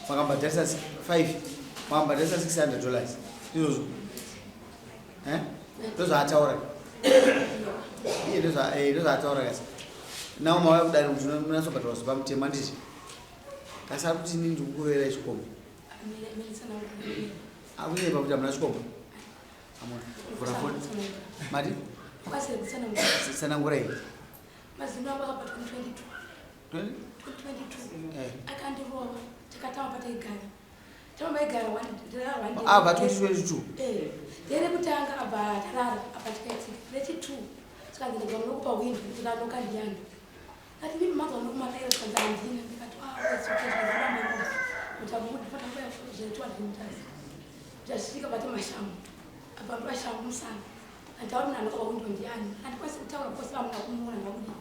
Makambhadharisa 5, makambhadharisa $600. Izvozvo. Eh? Ndozvaataura. Iye ndozvaataura kasi. Now mauya kudare kuti munatsobhadharwa zvepamutemo handiti? Kasi ari kuti inini ndikukuroverai chikomba. Akunyepa kuti hamuna chikomba. Amuna. Vhura foni. Mati? Tsanangurai. Mazino angu akabatwa 2022. 2022. Eh. Akandirova takatama pataigara. Tama maigara one ndirara one day. Abva 2022. Eh. Ndere kutanga abva tarara apa tikaitika. Rechi 2. Saka ndikabva munokupa window ndikanoka ndiyani. Ati mimi manza unokumakaira zvikanzi handina ndikati ah it's okay zvikanzi ramba kuti abude fata nguva zvaitwa ndimutazi. Ndasvika bata mashango. Apa mashango musana. Antauri munhu anoka window ndiyani. Andikwanisi kutaura because vamwe kumuona ndakudi.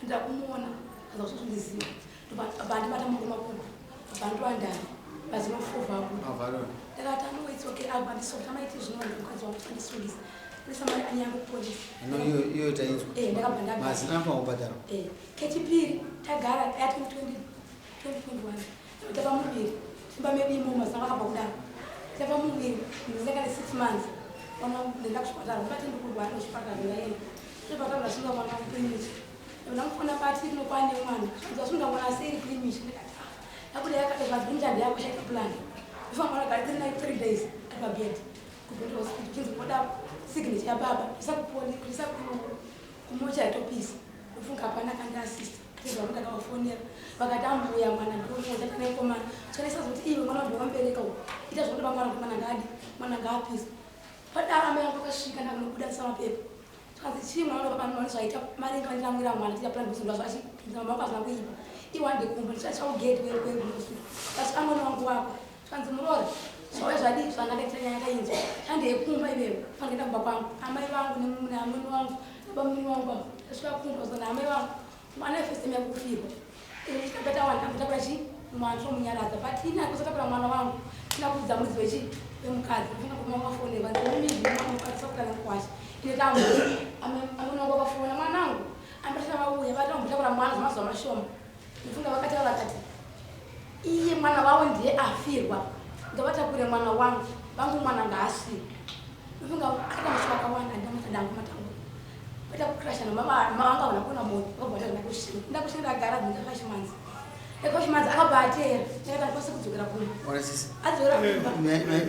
Ndakumuona akaza kuzozvindiziva. Ndobva andibata maoko makumbo. Abva andowandana. Mazino 4 abuda. Avharona. Ndakati ano it's okay abva andisota maiti zvino mukadzi wangu andisungisa. Kuisa mari anyangu kupolisi. Ano iyo iyo tainzwa. Eh ndakabva ndagara. Mazino anofanira kubhadharwa. Eh, kechipiri tagara ya 2020 2021 tapa muviri imba medu imomo mazino akabva kudaro tapa muviri ndakane 6 months mwana wangu ndenda kuchipatara ndibate ndikurwara kuchipatara ndaenda chipatara ndasunga mwana wangu premature ndamufona pati rinokwane mwana ndasunga mwana asiri premature ndikati ah ndabuda yakati zvazvinja ndeyako shaita plan ndifa mwana gari tiri naye 3 days ari pabed kupinda hospital chinzi kuda signature yababa kuisa kupoli kuisa kumocha yatopisa ndofunga hapana kandiasista atezva kuti ndakavafonera vakati ambuya mwana ndinomuona tanakomana tikaisa kuti iwe mwana wangu wamubereka uyu ita zvinoda mwana kuti mwana ngaadi mwana ngaapiswe padaro amai vangu vakasvika ndakanobuda mapepa tikanzi chii mwana baba mwana zvaita mari ngandinamwira mwana tiita plan kuzondwa zvachi mama wangu hazvina kuipa iwande kumba ndichachaugeti kwekusvika tasvika mwana wangu wako tikanzi muroora zvauya zvadii zvanaka ita nyaya yakainzwa chandeyekumba iveyo fanira kuenda kumba kwangu amai vangu neamwene wangu nabamwini wangu ava tasvika kumba zona amai vangu mwana first time yakufirwa tikabata wanhu ambotakura chi mwana tomunyaradza but ini akusatakura mwana wangu tina kuudza muridzi wechi wemukadzi kufunga kuti mama wafonerwa nzimimizvimamukatisakukana kwasha ine tambo amwene wangu wakafona mwanangu ambatana vauya vati vambotakura mwana zvamazuva mashoma ndifunga vakataura vakati iye mwana wavo ndiye afirwa ngavatakure mwana wangu vangu mwana ngaasvike ndifunga akaita mashoko akawanda ndamatadangu mataura vaita kukrasha namama vanga vana kuona moyo vabva vati ndakushinga ndakushinga ndagara bvunza 5 months 5 months akabva ateera ndakati andikwanise kudzokera kumba Ora sisi. adzokera kumba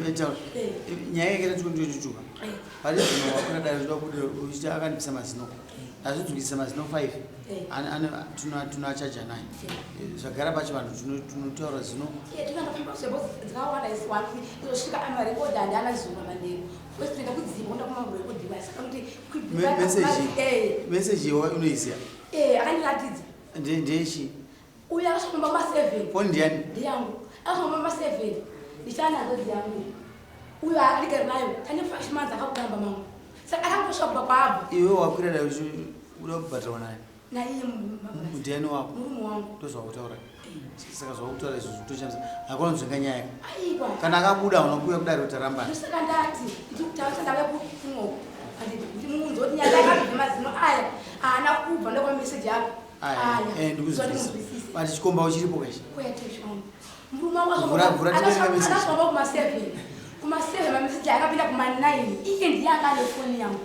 Maitaura. Eh. Nyaya yake 2022. Eh. Pari zvino wakura dare zvinoda kuti uchiti akandibvisa mazino. Azvidzukisa mazino 5. Eh. Ane tinoachaja naye. Zvagara pachivanhu tinotaura zino. Eh, tinondofamba zvebo dzakawanda isi one izosvika amarekodhi handana zuva manheru wesi tinoenda kudzimba kuenda kumarekodhi saka kuti Message. Eh, Message iwa unoiziya. eh, akandiratidza Ndeyechi. uyu akasvika kumba kuma7 Foni ndiani? ndiyangu akasvika kumba kuma7 ndichanadzo dziyangu uyu adigari nayo tane 5 months akakugamba mangu saka akangosvika kubva kwaabva Iwe wakwira dare uda kubhadharwa naye. naiye Ndiani wako? murume wangu Ndozvakutaura. Saka zvakutaura izvozvo toshamisa. Hakuna nzvenga nyaya. aiwa Kana akabuda unokuya kudare utarambana. ndosaka ndati ndikutaura ndauya kunoko ndimuunze kuti nyaya yakabva mazino aya haana kubva ndakwa meseji ako Aya, ndikuzwisisa. But chikomba uchiripo kachi. kwete shoma murume wangu Vhura, vhura, tiverenge message. akasvamba kuma7 kuma7 mameseji akapinda kuma9 iye ndiye anga ane foni yangu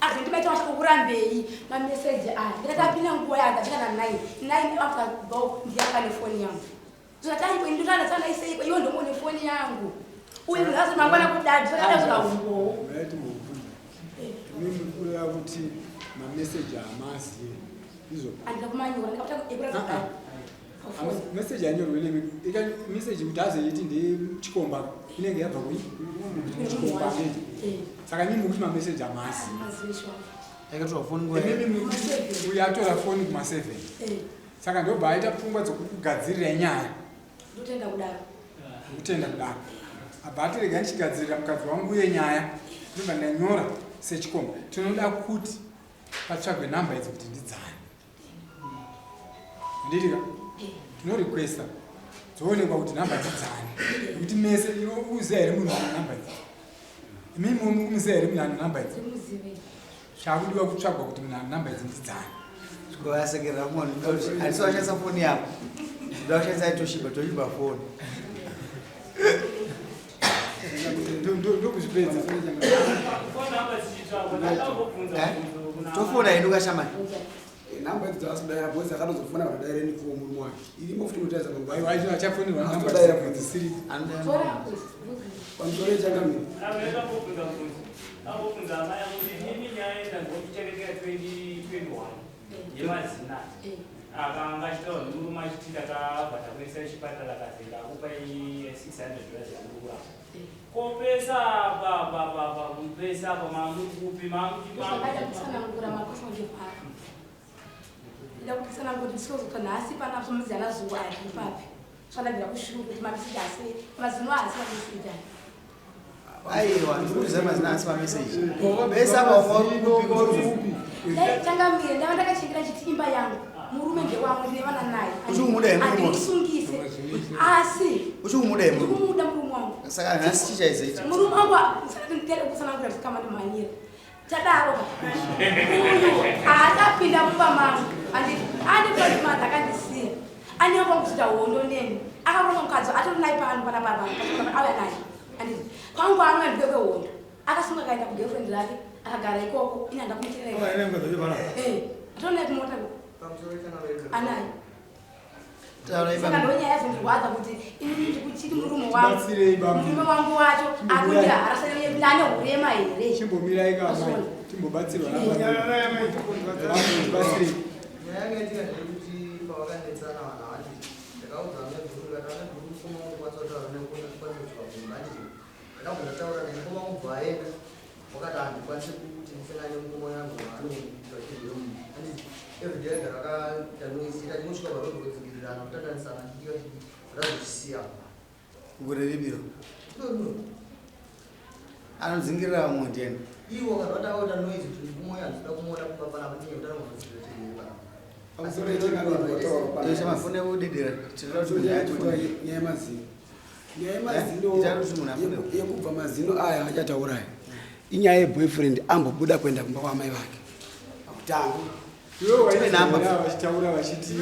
azondibaita mashoko kurambei mameseji aya ndikati apinda nguva yake asvika na9 9 after go ndiye anga ane foni yangu zvataiko ndotanatsanaisei iwe ndomone foni yangu uyu munhu azi mangwana kudadi zvakada zvikaumbowo Right mubvunza. Imimi kureva kuti mameseji haamaziye. Izvo. andida kumanyora ndikabata ekuratidza Meseji yanyorwe nemi. Ika meseji kuti azoiti ndechikomba inenge yabva kui kuchikomba ndeti. Saka imimi mukuti mameseji hamasi. mazishwa Akatora foni nguva. Imimi mukuti uyu atora foni kuma7. Saka ndobva aita pfungwa dzokukugadzirira nyaya. ndotenda kudaro Kutenda kudaro. Abva ati rega ndichigadzirira mukadzi wangu uye nyaya. Ndobva ndanyora sechikomba. Tinoda kuti patsvagwe nhamba idzi kuti ndidzani. Handiti ka? Tinorequesta dzoonekwa kuti nhamba ndidzani. Nekuti mese iwe uziva here munhu ane nhamba idzi? Imimi muziva here munhu ane nhamba idzi? ndimuzive Chakudiwa kutsvagwa kuti munhu ane nhamba idzi ndidzani. Vasekerera foni. Handisi washandisa foni yako. Ndoda kushandisa Toshiba, Toshiba foni. Tichipedza. Tofona hedu kashamani. Nhamba idzo dzaasidaira bhozi akatozofona vakadaira nikuwo murume wake irimo futi inotaridza panguva Aiwa, aiwa, achafonerwa namba Asitodaira dzisiri. Tora. Pamusoro yechangamire. Ambobvunza amai kuti inini nyaya yendandikuchengetera 2021 yemazina akanga achitaura nemurume achiti ndakabva takuendesa kuchipatara kazenga akupai $600 yamuri kopesa apa apa kupesa apa mamuri kupi? Zvakaita kutsanangura makosha ndepapa ida kutsanangura kuti ndisozotwa nhasi panapa muzana zuva ari ipapi zvandabvira kushuru kuti mameseji asi mazino asi mameseji aya. Aiwa, ndikuziva mazina asi mameseji. Besa apa uri kupi? Dai changamire ndava ndakachengera chiti imba yangu murume ndewangu, ndine vana naye. Uchikumuda here murume wako? Handimusungise asi Uchikumuda here murume? Ndikumuda murume wangu. Saka nhasi chichaizoita? Murume wangu ndere kutsanangura zvikamandimhanyira tadaro uyu haasapinda mumba mangu anditi ane 5 months akandisiya anenge kuzoita hondo neni akaronga mukadzi atori naye pano panapa auya naye anditi kwangu anouya ndikwe kwehondo akasunga akaenda kugirlfriend rake akagara ikoko ini handa kumucherera atori naye kumota anaye. Taura. Saka Iba. ndonyaya yazondirwadza kuti inini ndikuchiti murume wangu Tibatsirei bambo. murume wangu wacho akundiharasanane ane urema here? Chimbomirai ka amai, timbobatsirwa nabatsirei. Nyaya yanga itika ndeyekuti pavakanetsana vanhu havanditi ndakaudza ameguru ndikati ameguru mukoma wangu kwanisa kutaura nekukwanisa kusvika kumba handiti ndakabva ndataura naye mukoma wangu bva aenda wakati handikwanisi kuti ndisangane nemukoma wangu anoita chirwere munhu handiti everyday agara akaita noise ita tinosvika parodhi kudzivirirana kutatanisana chidiwa chidi ndazozvisiya. Gore ribiro. No. Anodzingirira vamwe ndiani? Iwo kana vatakaita noise kuti mukoma uyu handisida kumuona kumba panapa tinyaya kuti anozodzivira chirwere panapa. Pamusoro yechangamire. Tosha mafone kudedera. Tinoda kuti munhu atifone. Nyaya yemazino, nyaya yemazino. Ita kuti munhu afune. Yekubva mazino aya achatauraya inyaya yeboyfriend ambobuda kuenda kumba kwamai vake pakutanga. Iwe Tipe namba. waizwa vachitaura vachiti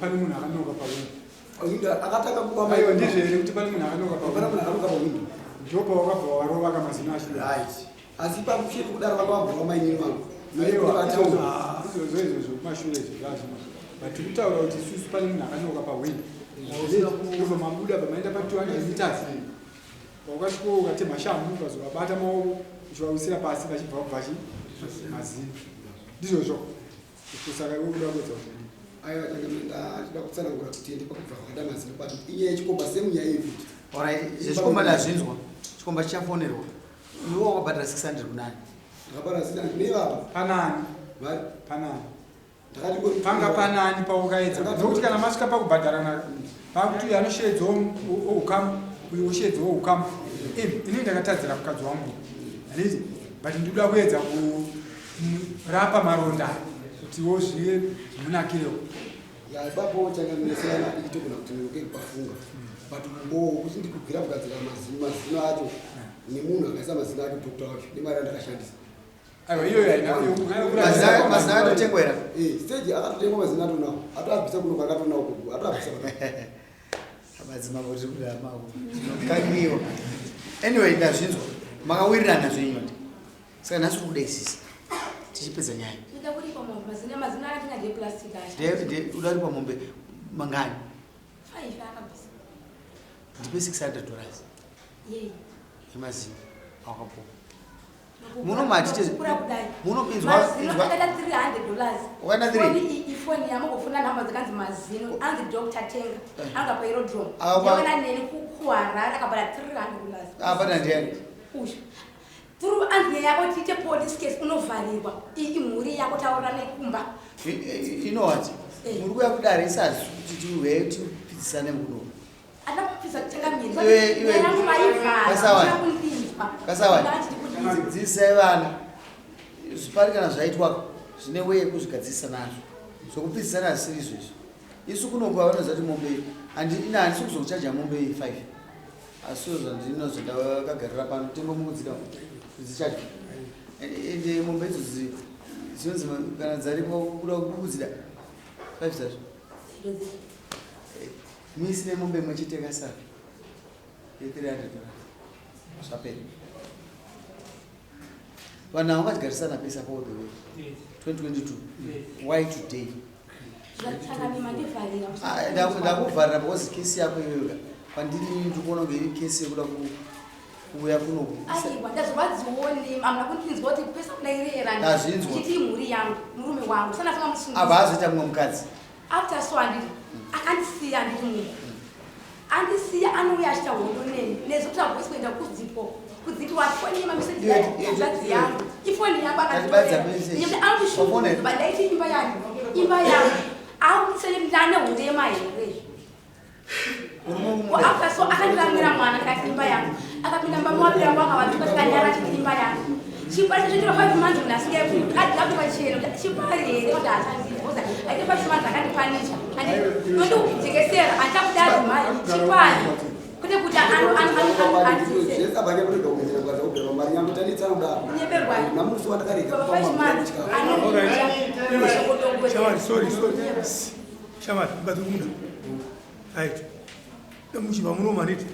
pane munhu akanoka pawindo. Windo akatanga kupa. Aiwa, ndizvo here kuti pane munhu akanoka Pane munhu pawindo? akanoka pawindo. Ndopa wakabva warova kamazino acho. Right, asi pakushe kudaro vanga vabvura mainini vangu. Aiwa, izvozvo izvozvo kumashure izvo zvazvino, but tikutaura kuti isusu pane munhu akanoka pawindo ndobva mabuda pamaenda pa 200 meters wakasvika ukatema shamhu ukazovabata maoko uchivawisira pasi vachibva kubva chi mazino ndizvozvo. Saka iwe uda kuedza kuti Aiwa, ndachida kutsanangura kuti ende pakubva kwakaita mazino but inyaya yechikomba semunyaya yefuti. Alright, zvechikomba ndazvinzwa. Chikomba chichafonerwa. Iwe wakabhadhara 600 kunani? Ndakabara sina nevava. Panani? Panani? Ndakati Panga panani paukaedza? Nokuti kana masvika pakubhadharana pakuti uyu anosheedzawo ukama, uyu osheedzawo ukama, ini ndakatadzira mukadzi wangu handiti, but ndinoda kuedza kurapa maronda kutiwo zvive zvimunakirewo. Ya, ipapo changamire itogona kuti ndiroke pafunga but umbowo kuti ndikubvira kugadzira mazino, mazino acho nemunhu akaisa mazino acho doctor wacho nemari yandakashandisa. Aiwa, iyoyo haina. Mazino akatotengwa here? Eh, stage akatotengwa mazino atonawo atoabvisa kuno akatonawo kuku atoabvisa. Madzimambo tiri kuda mako zvinokangiwa. Anyway, ndazvinzwa makawirirana zvenyu. Saka nhasi uri kuda isisi tichipedza nyaya. Ida kuripa mombe mazino, mazino akatenga ndeplastic acho. Uda kuripa mombe mangani? Five akabvisa. Ndipe $600 Yei? yemazino awakapuwa. Muno matite Kukura kudai. Muno inzwa. Mazino Inzwa. akaita $300. Wakaita three? Foni iyi ifoni yamangofuna nhamba dzakanzi mazino anzi Dr Tenga anga paAerodrome. Yawana neni kuHarare akabhadhara $300. Abhadhara ndiani? Usha through anzi nyaya yako tiite police case unovharirwa iyi imhuri yako taura nekumba. You know what, muri kuya kudare isazi kuti tiuye tipikisane muno. Andina kupisa changamire. Iwe- Yangu maivhara. Kasawani. Kundinzwa. Kasawani, dzidzisai vana zvipari kana zvaitwa zvine weye yekuzvigadzirisa nazvo zvokupikisana hazvisiri izvezvo. Isu kunokuva vanoziva kuti mombe ina handisi kuzokuchaja mombe iyi 5 asi zvandino zvandakagarira pano tengo mukudzida kudzichaja ende mombe idzodzi dzinonzi kana dzaripo kuda kukudzida 5 dzacho muisine mombe imwe chete yakasara ye $300 zvapera. Vanhu ava vakadygarisana pese apa all the way 2022. Why today? Ah, ndakuvharira because kesi yako iyoyoka kwandiri ndikuona kunge iri kesi yekuda kuuya kunoku. Aiwa, ndazorwadziwo amuna kundinzwa kuti pesa kudairera Ndazvinzwa. chiti imhuri yangu, murume wangu sanafanga musungu. Abva azoita mumwe mukadzi. After so handiti akandisiya, handiti munhu andisiya anouya achiita hondo neni nezvekuti abvoisi kuenda kudzipo kudziti wafoni yemameseji hanzvadzi yangu, ifoni yangu. Tatibaidza message. Wafona here? Akanditoera ndaiti imba yangu, imba yangu akusele ndane hurema here? Murume wokumuda. After so akandiramwira mwana, ndikati imba yangu, akapinda mba mawabira yangu, akavatuka tikanyara achiti imba yangu. Chipari chacho 5 months munhu asingaikuti adirapo pachena kuti chipari here kuti hachandii aite 5 months akandipanisha nondikujekesera handichakudari mhai chipari kwete kuti andiise. Zvesabhanya kurega kuendera mukadzi akubhera mari nyange tanetsana kudaro. Kunyeberwa. Namusi wandakarega. 5 months. Shamari, sorry, sorry. Shamari, mukadzi kumuda. Right. Muchibva muno maniti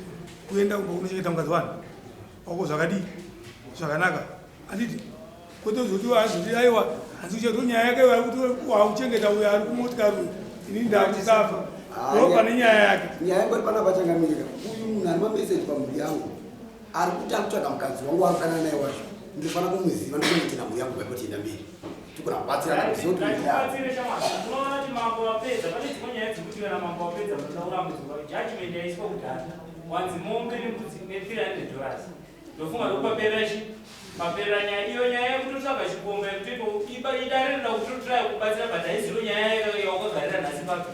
kuenda kumba kunochengeta mukadzi wani wako zvakadii zvakanaka, handiti? Kwete zoti azoti aiwa, hanzi uchato nyaya yake ari kuti wauchengeta uyo ari kumotikari uyu, ini ndakusafa ndo pane nyaya yake. Nyaya yangu iri panapa, changamirika, uyu munhu ari mameseji pamhuri yangu ari kuti ari kutsvaga mukadzi wangu warudanana naye wacho. Ndinofanira kumuziva ndikunoitira mhuri yangu paikotienda mberi, tikona kubatsirana kuziva kuti mhuri yavo. Ngatibatsire shamwari. Unoona kuti mambo wapedza, pane dzimwe nyaya dzekuti kana mambo wapedza munoda kurambidzwa. Judgment yaiswa kudhara, wanzi mombe nembudzi ne$300. Ndofunga ndokupaperera chi maperera nyaya iyo. Nyaya yekutotsvaga chikomba yekutoito iba idare rinoda kutotraya kubatsira, but haiziro nyaya yawakagarira nhasi papi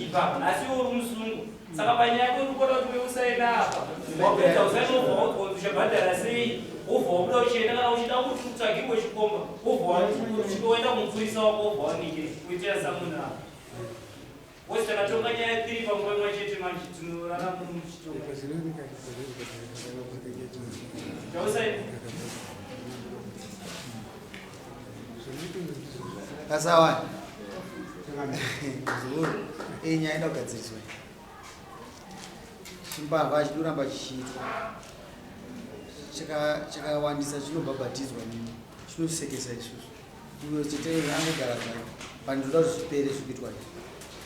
ipapo. Nhasi iwe uri musungu, saka panyaya yako uri kuona kuti usaenda apa, wapedza usaenda, wobva waudzwa kuti uchabhadhara sei, wobva wabuda uchienda. Kana uchida kuti utsvagirwe chikomba, wobva waenda kumupurisa wako, wobva wanike kuitira samunhu apa wose. Takatonga nyaya 3 panguva imwe chete, manje tinorara muno muchitonga chausaini. Kasawa zuru, iyi nyaya ida kugadziriswa. Chimbavha chinoramba chichiitwa chakawandisa, chinobhabhatidzwa nini, chinosekesa isusu. Uyo chete angogara zvake pandoda kuti zvipere zvikuitwa izvi.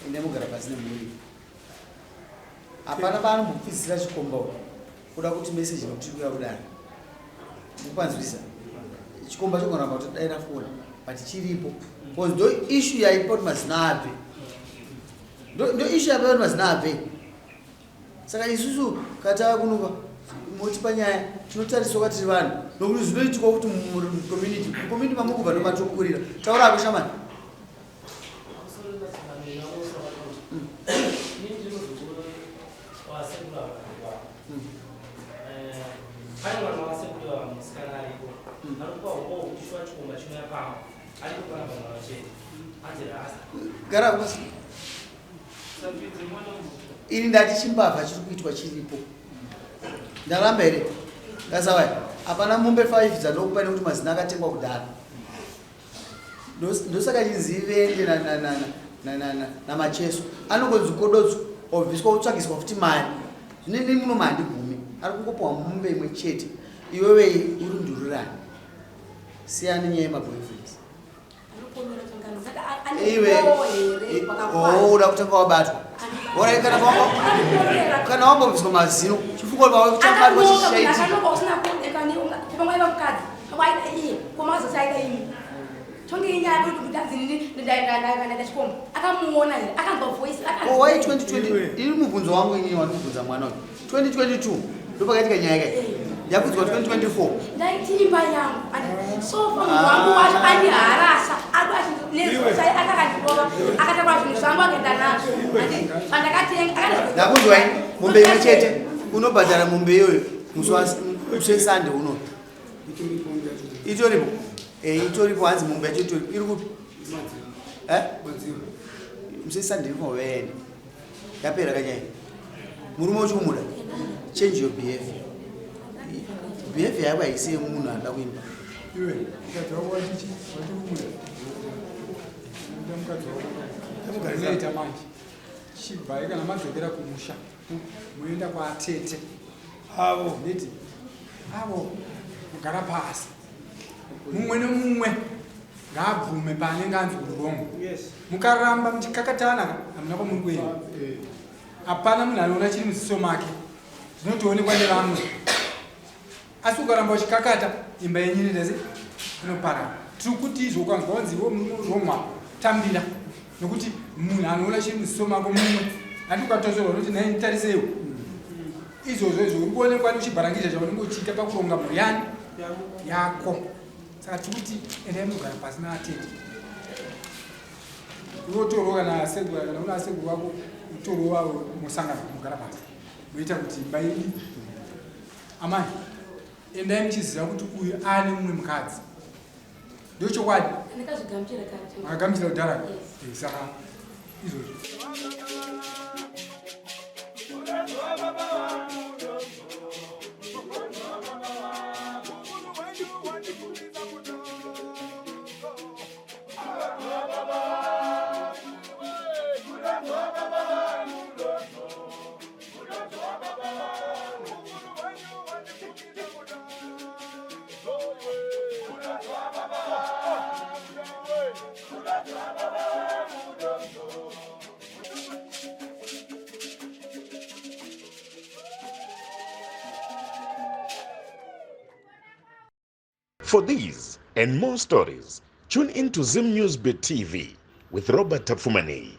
Ende mugara pasi nemhuri, hapana paanombopfizira chikomba uyu kuda kuti meseji nokuti kuya kudari mukupanzwisa chikomba chogoramba kutodaira foni, but chiripo because ndo issue yaipa kuti mazina abve, ndo issue yaipa kuti mazina abve. Saka isusu katava kunoka motipa nyaya, tinotariswa kwatiri vanhu nokuti zvinoitikwa kuti mucommunity, mucommunity mamukubva ndomatokurira. Taurako shamani. Pamusoro pachikamira ini ndiri muzukuru wasekuru ava. Pane mwana wasekuru ava musikana ariko, ari kupa uko kuti shuwa chikomba chinouya pamba ariko pana pamwana chete anzi rasta. Gara pasi. Ini ndati chimbavha chiri kuitwa chiripo, ndaramba here? Kasawai, hapana mombe 5 dzandokupa nekuti mazina akatengwa kudhara. Ndosaka chinzi vende namacheso anongonzi kododzo obviswa otsvagiswa futi mari. Zvinini muno mahandigumi, ari kungopiwa mombe imwe chete. Iwewe uri ndururani, siyani nyaya yemaboyfriends. Iwe uda kutanga wabatwa. Orai, kana wambobviswa mazino, chifunga chabatwa chichaitika. Akanoka usina kupamwaiva mukadzi waida iye komazosi aida imi tonge inyaya yekuti kuti nini ndaita chikomba akamuona here, akanzwa voice? Oh, why 2020? Iri mubvunzo wangu inini wandikubvunza mwana uyu. 2022 ndopakaitika nyaya kai yakudzwa 2024. Ndaiti imba yangu sofa, munhu wangu wacho andiharasa akandirova, akatakura zvinhu zvangu akaenda nazvo pandakatenga. Ndakunzwai. Mombe imwe chete, unobhadhara mombe iyoyo musi weSunday uno. Itoripo. Itoripo, hanzi mombe yacho itoripo. Iri kupi? Eh? Musi weSunday inovaenda, yapera kanyaya. Murume uchikumuda, change your behavior. Behavior yako haisi yemunhu anoda kuimba. Iwe mukadzi wako watichi watikumuda, uda mukadzi wako unoita manje, chibvai kana madzokera kumusha muenda kwaatete avo. Nditi avo kugara pasi. Mumwe nemumwe ngaabvume paanenge anzi uri wrong. Mukaramba muchikakatana ka hamuna kwamuri kuenda. Hapana munhu anoona chiri muziso make, zvinotoonekwa nevamwe. Asi ukaramba uchikakata imba yenyu inoita se inoparara. Tiri kuti izvo ukanzwa wanzi iwe murume uri wrong wako, tambira nokuti munhu anoona chiri muziso mako mumwe. Handi ukatosorwa unoti nhai nditarisewo. Izvozvo izvo uri kuonekwa uchibharangizha chaunenge uchiita pakuronga mhuri yani yako. Saka tiri kuti endai munogara pasi naatete. Iwe utorwa kana asekuru kana una asekuru vako utorwa mosangana mugara pasi. Moita kuti imba idi. Amai, endai muchiziva kuti uyu ane mumwe mukadzi. Ndochokwadi. Ndakazvigamuchira kare. Makagamuchira kudhara? Yes. Saka izvozvo. For these and more stories, tune in to Zim News Bit TV with Robert Tafumani.